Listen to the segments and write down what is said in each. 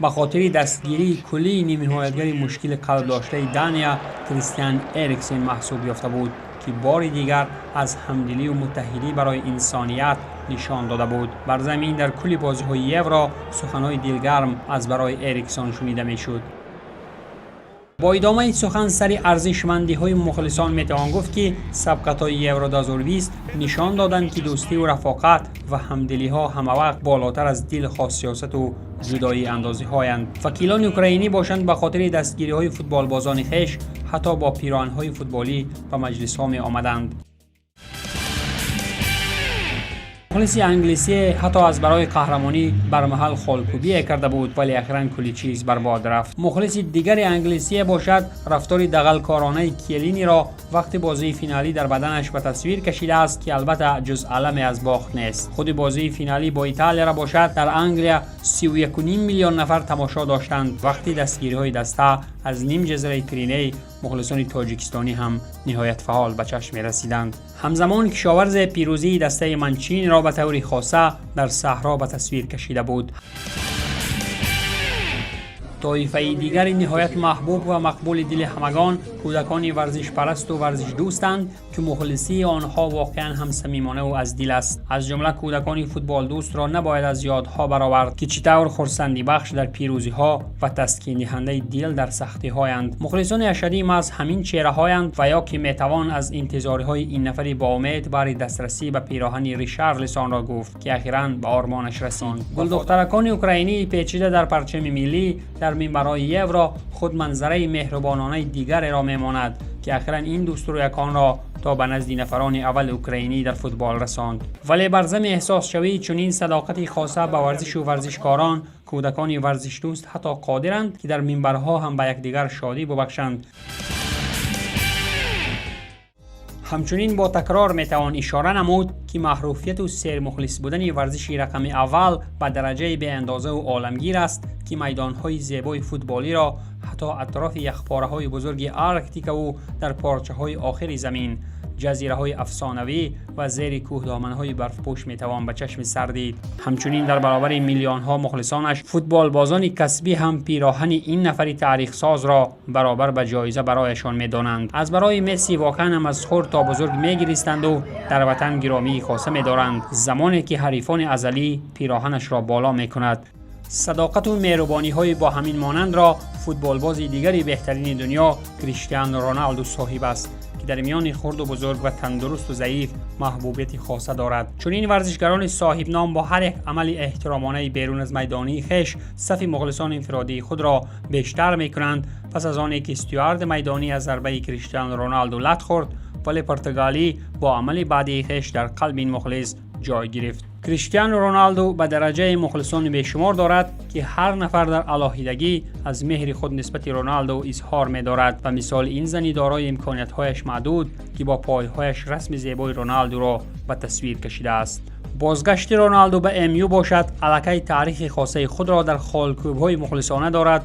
Ба хотири дастгирии куллии нимҳимоятгари мушкили қалб доштаи Дания Кристиан Эриксен маҳсуб ёфта буд, ки бори дигар аз ҳамдилию муттаҳидӣ барои инсоният нишон дода буд. Бар замин дар кулли бозиҳои Евро суханҳои дилгарм аз барои Эриксон шунида мешуд. Бо идомаи сухан сари арзишмандиҳои мухлисон метавон гуфт, ки сабқатҳои Евро 2020 нишон доданд, ки дӯстиву рафоқат ва ҳамдилиҳо ҳамавақт болотар аз дилхоҳ сиёсату ҷудоӣ андозиҳоянд. Вакилони украинӣ бошанд, ба хотири дастгириҳои футболбозони хеш ҳатто бо пироҳанҳои футболӣ ба маҷлисҳо меомаданд. Мухлиси англисие ҳатто аз барои қаҳрамонӣ бар маҳал холкӯбие карда буд, вале ахиран кулли чиз барбод рафт. Мухлиси дигари англисие бошад, рафтори дағалкоронаи Киелиниро вақти бозии финалӣ дар баданаш ба тасвир кашидааст, ки албатта ҷуз аламе аз бохт нест. Худи бозии финалӣ бо Италияро бошад, дар Англия 31,5 миллион нафар тамошо доштанд. Вақти дастгириҳои даста аз ним ҷазираи Пириней мухлисони тоҷикистонӣ ҳам ниҳоят фаъол ба чашм мерасиданд. Ҳамзамон кишоварзе пирӯзии дастаи Манчинро ба таври хоса дар саҳро ба тасвир кашида буд. Тоифаи дигари ниҳоят маҳбуб ва мақбули дили ҳамагон кӯдакони варзишпарасту варзишдӯстанд, ки мухлисии онҳо воқеан ҳам самимонаву аз дил аст. Аз ҷумла кӯдакони футболдӯстро набояд аз ёдҳо баровард, ки чӣ тавр хурсандибахш дар пирӯзиҳо ва таскиндиҳандаи дил дар сахтиҳоянд. Мухлисони ашаддӣ маҳз ҳамин чеҳраҳоянд ва ё ки метавон аз интизориҳои ин нафари боумед баҳри дастрасӣ ба пироҳани Ришарлисонро гуфт, ки ахиран ба ормонаш расид. Гулдухтаракони украинии печида дар парчами миллӣ дар минбарҳои Евро худ манзараи меҳрубононаи дигареро мемонад, ки ахиран ин дӯстрӯяконро то ба назди нафарони аввали украинӣ дар футбол расонд. Вале бар зами эҳсосшавии чунин садоқати хоса ба варзишу варзишкорон, кӯдакони варзишдӯст ҳатто қодиранд, ки дар минбарҳо ҳам ба якдигар шодӣ бубахшанд. Ҳамчунин бо такрор метавон ишора намуд, ки маъруфияту сермухлис будани варзиши рақами аввал ба дараҷаи беандозаву оламгир аст, ки майдонҳои зебои футболиро ҳатто атрофи яхпораҳои бузурги Арктикаву дар порчаҳои охири замин, ҷазираҳои афсонавӣ ва зери кӯҳдоманҳои барфпӯш метавон ба чашми сар дид. Ҳамчунин дар баробари миллионҳо мухлисонаш футболбозони касбӣ ҳам пироҳани ин нафари таърихсозро баробар ба ҷоиза барояшон медонанд. Аз барои Месси воқеан ҳам аз хурд то бузург мегиристанду дар ватан гиромии хоса медоранд, замоне ки ҳарифони азалӣ пироҳанашро боло мекунад. Садоқату меҳрубониҳои бо ҳамин монандро футболбози дигари беҳтарини дунё Криштиану Роналду соҳиб аст, ки дар миёни хурду бузург ва тандурусту заиф маҳбубияти хоса дорад. Чунин варзишгарони соҳибном бо ҳар як амали эҳтиромонаи берун аз майдонии хеш сафи мухлисони инфиродии худро бештар мекунанд. Пас аз оне ки стюарди майдонӣ аз зарбаи Криштиану Роналду лат хӯрд, вале португалӣ бо амали баъдии хеш дар қалби ин мухлис ҷой гирифт. Криштиану Роналду ба дараҷаи мухлисони бешумор дорад, ки ҳар нафар дар алоҳидагӣ аз меҳри худ нисбати Роналду изҳор медорад. Ба мисоли ин зани дорои имкониятҳояш маъдуд, ки бо пойҳояш расми зебои Роналдуро ба тасвир кашидааст. Бозгашти Роналду ба МЮ бошад, аллакай таърихи хосаи худро дар холкӯбҳои мухлисона дорад.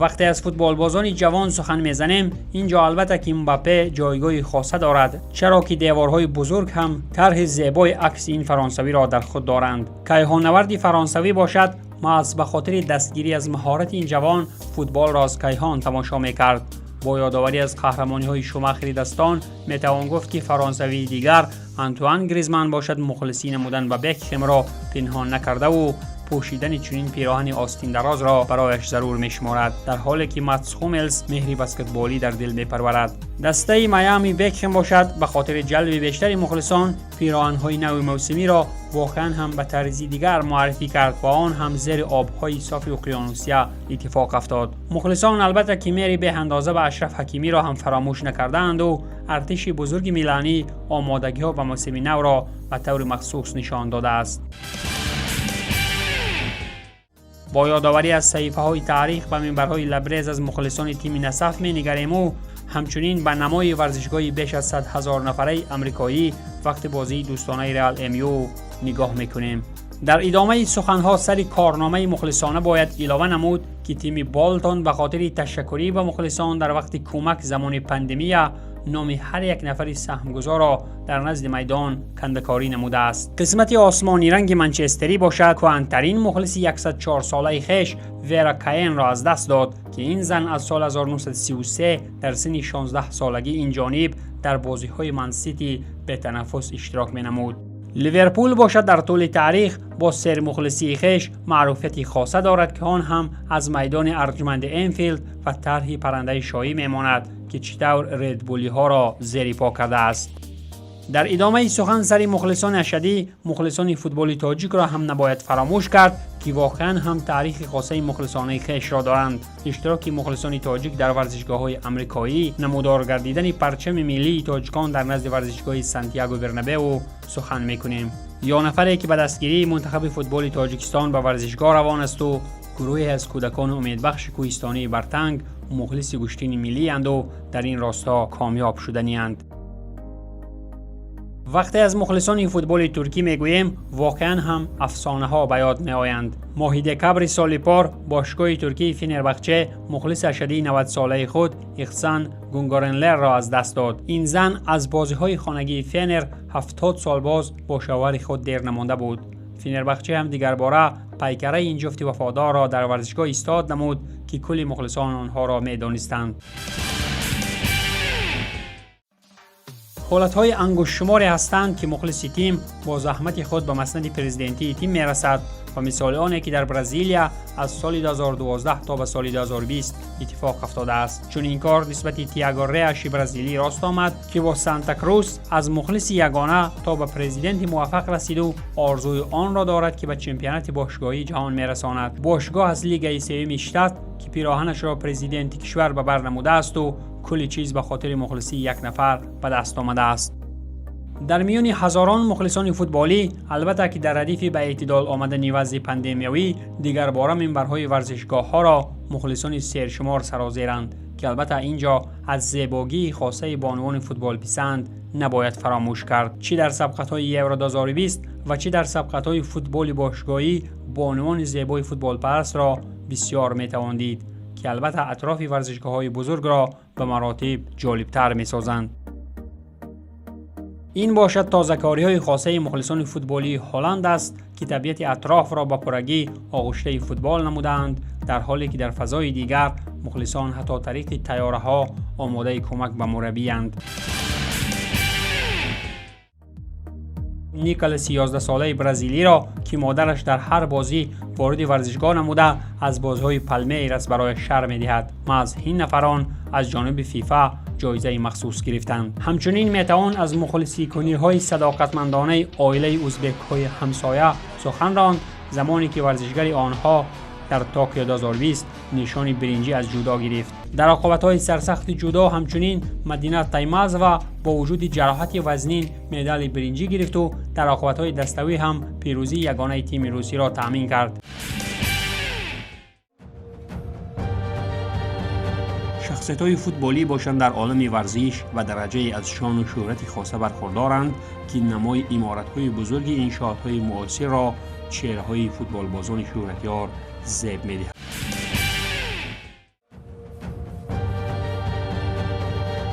Вақте аз футболбозони ҷавон сухан мезанем, ин ҷо албатта ки Мбаппе ҷойгоҳи хоса дорад, чаро ки деворҳои бузург ҳам тарҳи зебои акси ин фаронсавиро дар худ доранд. Кайҳоннаварди фаронсавӣ бошад, маҳз ба хотири дастгирӣ аз маҳорати ин ҷавон футболро аз кайҳон тамошо мекард. Бо ёдоварӣ аз қаҳрамониҳои Шумахери дастон метавон гуфт, ки фаронсавии дигар Антуан Гризман бошад, мухлисӣ намудан ба Бекхемро пинҳон накардаву пӯшидани чунин пироҳани остиндарозро барояш зарур мешуморад, дар ҳоле ки Матс Хумелс меҳри баскетболӣ дар дил мепарварад. Дастаи Майами Бекхем бошад, ба хотири ҷалби бештари мухлисон пироҳанҳои нави мавсимиро воқеан ҳам ба тарзи дигар муаррифӣ кард ва он ҳам зери обҳои софи уқёнусия иттифоқ афтод. Мухлисон албатта ки меҳри беандоза ба Ашраф Ҳакимиро ҳам фаромӯш накардаанду артиши бузурги миланӣ омодагиҳо ба мавсими навро ба таври махсус нишон додааст. Бо ёдоварӣ аз саҳифаҳои таърих ба минбарҳои лабрез аз мухлисони тими Насаф менигариму ҳамчунин ба намои варзишгоҳи беш аз 100 000 нафараи амрикоӣ вақти бозии дӯстонаи Реал МЮ нигоҳ мекунем. Дар идомаи суханҳо сари корномаи мухлисона бояд илова намуд, ки тими Болтон ба хотири ташаккурӣ ба мухлисон дар вақти кӯмак замони пандемия Номи ҳар як нафари саҳмгузорро дар назди майдон кандакорӣ намудааст. Қисмати осмонӣ ранги манчестерӣ бошад, кӯҳантарин мухлиси 104-солаи хеш Вера Каенро аз даст дод, ки ин зан аз соли 1933 дар синни 16 солагӣ ин ҷониб дар бозиҳои Мансити бетанаффус иштирок менамуд. Ливерпул бошад, дар тӯли таърих бо сермухлисии хеш маъруфияти хоса дорад, ки он ҳам аз майдони арҷманди Энфилд ва тарҳи паррандаи шоҳӣ мемонад, ки чӣ тавр редбулиҳоро зери по кардааст. Дар идомаи сухан сари мухлисони ашадӣ, мухлисони футболи тоҷикро ҳам набояд фаромӯш кард, ки воқеан ҳам таърихи хосаи мухлисонаи хешро доранд. Иштироки мухлисони тоҷик дар варзишгоҳҳои амрикоӣ, намудор гардидани парчами миллии тоҷикон дар назди варзишгоҳи Сантьяго Бернабеу сухан мекунем, ё нафаре ки ба дастгирии мунтахаби футболи Тоҷикистон ба варзишгоҳ равон асту гурӯҳе аз кӯдакони умедбахши кӯҳистонии Бартанг мухлиси гӯштини миллианду дар ин росто комёб шуданианд. Вақте аз мухлисони футболи туркӣ мегӯем, воқеан ҳам афсонаҳо ба ёд меоянд. Моҳи декабри соли пор бошгоҳи туркии Фенербахче мухлиси ашадии 90-солаи худ Ихсан Гунгоренлерро аз даст дод. Ин зан аз бозиҳои хонагии Фенер 70 сол боз бо шавҳари худ дер намонда буд. Фенербахче ҳам дигарбора пайкараи ин ҷуфти вафодорро дар варзишгоҳ истод намуд, ки кулли мухлисон онҳоро медонистанд. Ҳолатҳои ангуштшуморе ҳастанд, ки мухлиси тим бо заҳмати худ ба маснади президентии тим мерасад ва мисоли оне ки дар Бразилия аз соли 2012 то ба соли 2020 иттифоқ афтодааст. Чунин кор нисбати Тиаго Реаши бразилӣ рост омад, ки бо Санта Крус аз мухлиси ягона то ба президенти муваффақ расиду орзуи онро дорад, ки ба чемпионати бошгоҳии ҷаҳон мерасонад. Бошгоҳ аз лигаи сеюми штат, ки пироҳанашро президенти кишвар ба бар намудаасту кулли чиз ба хотири мухлисии як нафар ба даст омадааст. Дар миёни ҳазорон мухлисони футболӣ, албатта ки дар радифи ба эътидол омадани вазъи пандемиявӣ дигарбора минбарҳои варзишгоҳҳоро мухлисони сершумор сарозеранд, ки албатта ин ҷо аз зебогии хосаи бонувони футболписанд набояд фаромӯш кард. Чӣ дар сабқатҳои Евро 2020 ва чӣ дар сабқатҳои футболи бошгоҳӣ бонувони зебои футболпарастро бисёр метавон дид, ки албатта атрофи варзишгоҳҳои бузургро ба маротиб ҷолибтар месозанд. Ин бошад тозакориҳои хосаи мухлисони футболии Ҳолланд аст, ки табиати атрофро ба пуррагӣ оғуштаи футбол намудаанд, дар ҳоле ки дар фазои дигар мухлисон ҳатто тариқи тайёраҳо омодаи кӯмак ба мураббиянд. Николаси 11-солаи бразилиро, ки модараш дар ҳар бозӣ вориди варзишгоҳ намуда, аз бозиҳои Палмейрас барояш шарҳ медиҳад. Маҳз ин нафарон аз ҷониби ФИФА ҷоизаи махсус гирифтанд. Ҳамчунин метавон аз мухлисикуниҳои садоқатмандонаи оилаи узбекҳои ҳамсоя сухан ронд, замоне ки варзишгари онҳо дар Токио 2020 нишони биринҷӣ аз ҷудо гирифт. Дар рақобатҳои сарсахти ҷудо ҳамчунин Мадина Таймазова бо вуҷуди ҷароҳати вазнин медали биринҷӣ гирифту дар рақобатҳои даставӣ ҳам пирӯзии ягонаи тими русиро таъмин кард. Шахсиятҳои футболӣ бошанд, дар олами варзиш ба дараҷае аз шону шӯҳрати хоса бархурдоранд, ки намои иморатҳои бузурги иншоотҳои муосирро чеҳраҳои футболбозони шӯҳратёр зеб медиҳад.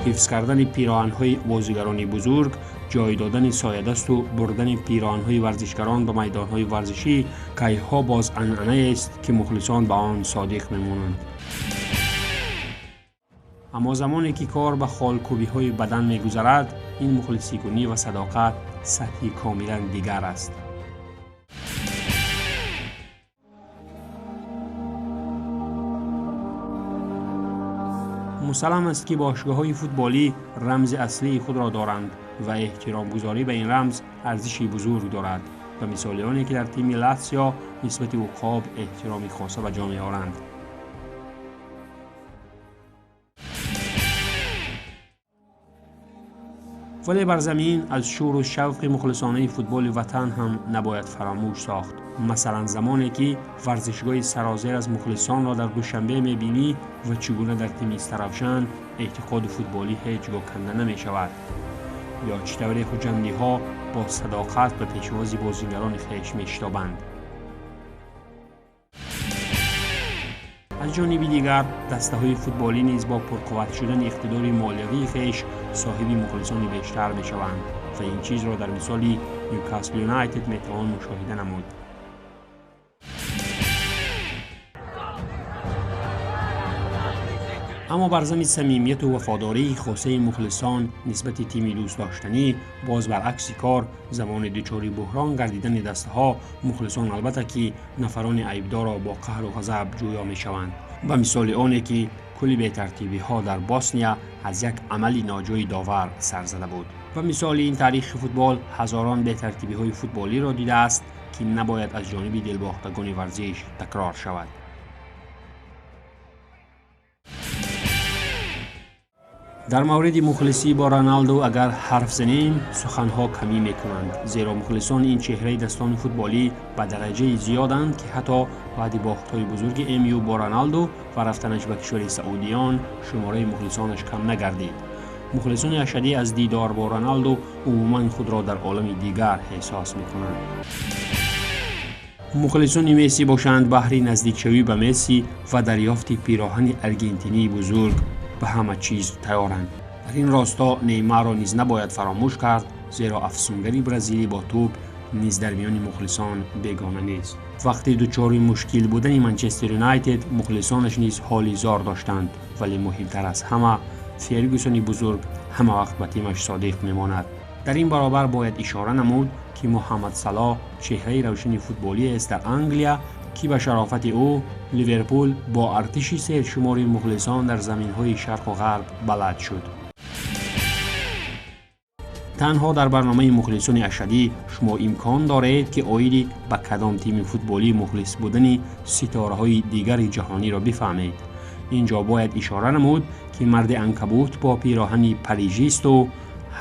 Ҳифз кардани пироҳанҳои бозигарони бузург, ҷой додани соядасту бурдани пироҳанҳои варзишгарон ба майдонҳои варзишӣ кайҳо боз анъанаест, ки мухлисон ба он содиқ мемонанд. Аммо замоне ки кор ба холкӯбиҳои бадан мегузарад, ин мухлисикунӣ ва садоқат сатҳи комилан дигар аст. Мусаллам аст, ки бошгоҳҳои футболӣ рамзи аслии худро доранд ва эҳтиромгузорӣ ба ин рамз арзиши бузург дорад, ба мисоли оне ки дар тими Латсио нисбати уқоб эҳтироми хоса ба ҷо меоранд. Вале бар замин аз шӯру шавқи мухлисонаи футболи ватан ҳам набояд фаромӯш сохт. Масалан, замоне ки варзишгоҳи сарозер аз мухлисонро дар Душанбе мебинӣ ва чӣ гуна дар тими Истаравшан эътиқоди футболӣ ҳеҷ гоҳ канда намешавад, ё чӣ тавре хуҷандиҳо бо садоқат ба пешвози бозигарони хеш мешитобанд. Аз ҷониби дигар, дастаҳои футболӣ низ бо пурқувват шудани иқтидори молиявии хеш соҳиби мухлисони бештар мешаванд ва ин чизро дар мисоли Ньюкасл Юнайтед метавон мушоҳида намуд. Аммо бар зами самимияту вафодории хосаи мухлисон нисбати тими дӯстдоштанӣ, боз баръакси кор, замони дучори буҳрон гардидани дастаҳо мухлисон албатта ки нафарони айбдорро бо қаҳру ғазаб ҷӯё мешаванд. Ба мисоли оне ки кулли бетартибиҳо дар Босния аз як амали ноҷои довар сар зада буд. Ва мисоли ин таърихи футбол ҳазорон бетартибиҳои футболиро дидааст, ки набояд аз ҷониби дилбохтагони варзиш такрор шавад. Дар мавриди мухлисӣ бо Роналду агар ҳарф занем, суханҳо камӣ мекунанд, зеро мухлисони ин чеҳраи дастони футболӣ ба дараҷаи зиёданд, ки ҳатто баъди бохтҳои бузурги МЮ бо Роналду ва рафтанаш ба кишвари Саудиён шумораи мухлисонаш кам нагардид. Мухлисони ашадӣ аз дидор бо Роналду умуман худро дар олами дигар эҳсос мекунанд. Мухлисони Месси бошанд, баҳри наздикшавӣ ба Месси ва дарёфти пироҳани аргентинии бузург ба ҳама чиз тайёранд. Дар ин росто Неймарро низ набояд фаромӯш кард, зеро афсунгари бразилӣ бо тӯб низ дар миёни мухлисон бегона нест. Вақти дучори мушкил будани Манчестер Юнайтед мухлисонаш низ ҳоли зор доштанд, вале муҳимтар аз ҳама Фергюсони бузург ҳама вақт ба тимаш содиқ мемонад. Дар ин баробар бояд ишора намуд, ки Муҳаммад Салоҳ чеҳраи равшани футболиест дар Англия, ки ба шарофати ӯ Ливерпул бо артиши сершумори мухлисон дар заминҳои шарқу ғарб балад шуд. Танҳо дар барномаи мухлисони ашадӣ шумо имкон доред, ки оиди ба кадом тими футболӣ мухлис будани ситораҳои дигари ҷаҳониро бифаҳмед. Ин ҷо бояд ишора намуд, ки марди анкабут бо пироҳани парижисту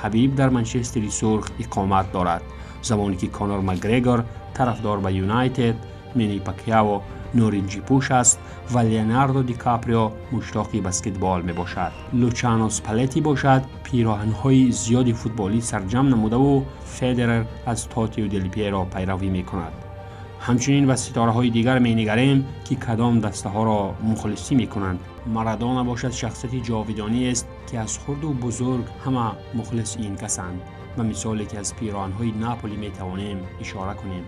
Ҳабиб дар Манчестери сурх иқомат дорад, замоне ки Конор Макгрегор тарафдор ба Юнайтед, Мени Пакяо норинҷипӯш аст ва Леонардо Ди Каприо муштоқи баскетбол мебошад. Лучано Спалетти бошад, пироҳанҳои зиёди футболӣ сарҷамъ намудаву Федерер аз Тотиу Дел Пьеро пайравӣ мекунад. Ҳамчунин ба ситораҳои дигар менигарем, ки кадом дастаҳоро мухлисӣ мекунанд. Марадона бошад, шахсияти ҷовидониест, ки аз хурду бузург ҳама мухлиси ин касанд. Ба мисоле ки аз пироҳанҳои Наполи метавонем ишора кунем.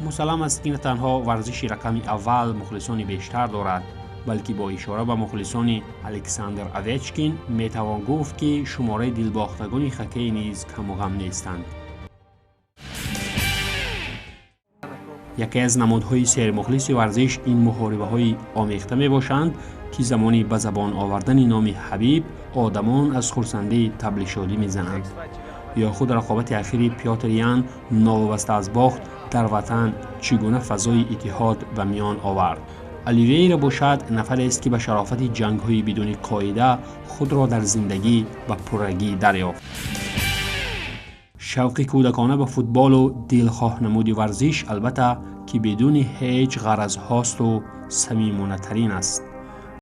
Мусаллам аст, ки на танҳо варзиши рақами аввал мухлисони бештар дорад, балки бо ишора ба мухлисони Александр Овечкин метавон гуфт, ки шумораи дилбохтагони хоккей низ камуғам нестанд. Яке аз намудҳои сермухлиси варзиш ин муҳорибаҳои омехта мебошанд, ки замони ба забон овардани номи Ҳабиб одамон аз хурсандӣ таблишодӣ мезананд. Ё худ рақобати ахири Пётр Ян новобаста аз бохт дар ватан чӣ гуна фазои иттиҳод ба миён овард. Оливейра бошад, нафарест, ки ба шарофати ҷангҳои бидуни қоида худро дар зиндагӣ ба пуррагӣ дарёфт. Шавқи кӯдакона ба футболу дилхоҳ намуди варзиш албатта ки бидуни ҳеҷ ғаразҳосту самимонатарин аст.